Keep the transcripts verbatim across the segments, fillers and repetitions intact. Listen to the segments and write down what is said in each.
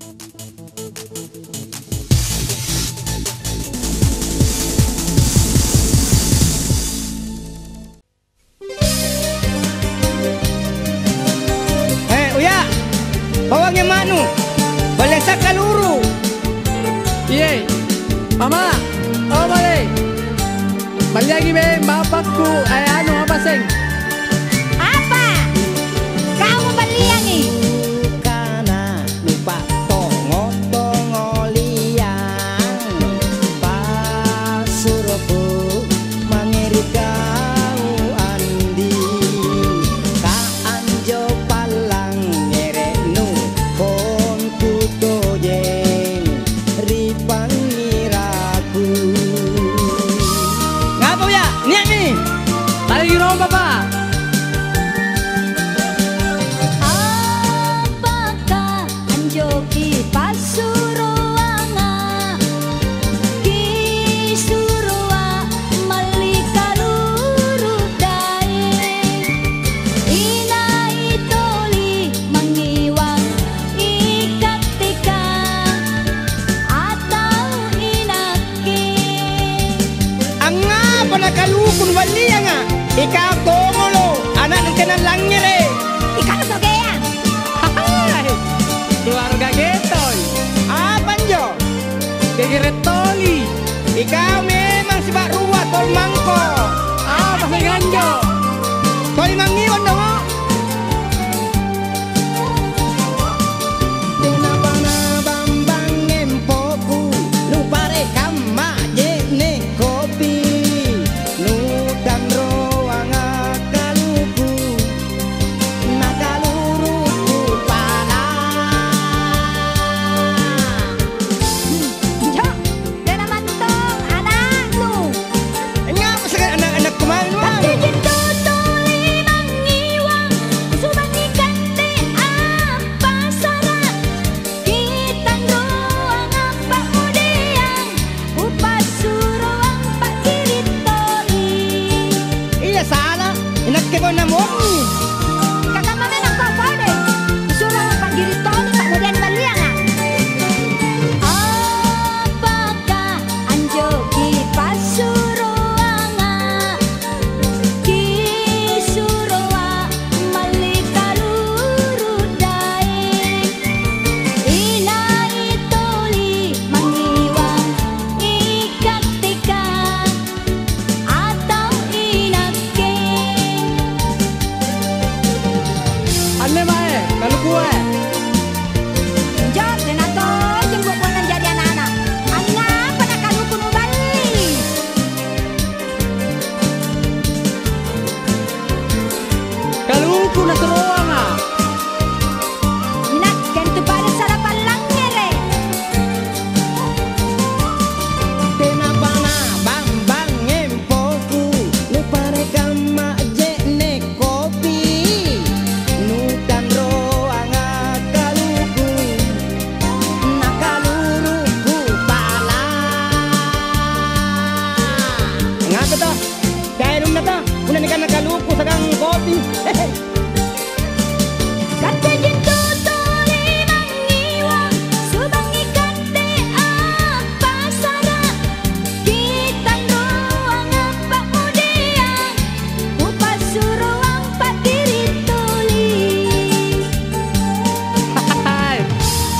Eh, Uya, bawangi amma'nu. Ballesa kaluru. Iye, Mama, oh, bale. Balliangi beng bapakku, eh, anu, apa seng? Apa? Kau balliangi? Kana nupattongo-tongoliang, passuroku mange ri kau, Andi. Ka anjo pallangngere'nu kontu tojeng ri pangngiraku. Ngapa, Uya? Nia'mi? Baliangi rong, Bapa. Apakah anjo kipassuroanga? Kisuroa' malli kaluru' daeng. Inai toli mangngiwang ikatteka atau inakke? Angngapa nakaluku nuballianga? Ikau tongolo, ana'nu tena langngere. Ikau sogea. Hai, keluarga getoi. Apa anjo? Gegere' toli. Ikau memang sipa'rua toli mangko. Apa seng anjo? Toli mangngiwang dongo'. Tenapa nabambang empoku, nupare' kamma je'ne' kopi, nutanroanga kaluku, nakalurukku pala. Tena mantong ana'nu. Ngapa sekali anak-anakku mami nuang? Tapi jintu tuli mangngiwang, kusubangi katte appasara', kitanroang appa'mudiang, kupassuroang pa'giri' toli. Iya sala, inakke kau namongi. Kakamma memang kau kode. Suro pa'giri' toli, pa'mudiang ballianga. Apakah anjo kipassuroanga? Kisuroa' malli kaluru' daeng. Inai toli mangngiwang ikatteka atau inakke? Anne mae, kalukua. Injo tena tojeng buah-buahan jadi ana'-ana'. Angngapa nakaluku nuballi? Kaluku naturoanga. Inakke antu pada sala pallangngere'. Tenapa nabambang empoku, nupare' kamma je'ne' kopi, nutanroanga kaluku, nakalurukku pala. Ngapa to? Kaerunna to, punna nikanna kaluku siagang kopi. Katte jintu tuli mangngiwang, subangi katte appasara', kitanroang appa'mudiang, kupassuroang pa'giri' toli.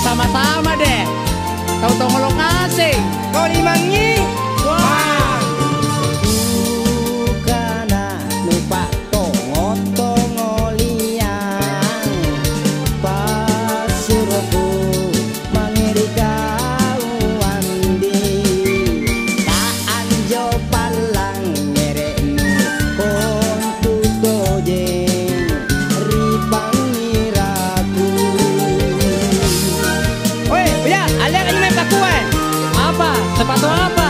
Sama-sama deh. Tau tongolo' ngaseng. Kau limangngi? Wah. Bukana nupa tongo-tongoliang, passuroku mange ri kau, Andi. Ta anjo pallangngere'nu kontu tojeng ri pangngiraku. Oi, Uya, alliang anjo mae pakkuae. Apa? Sepatu apa?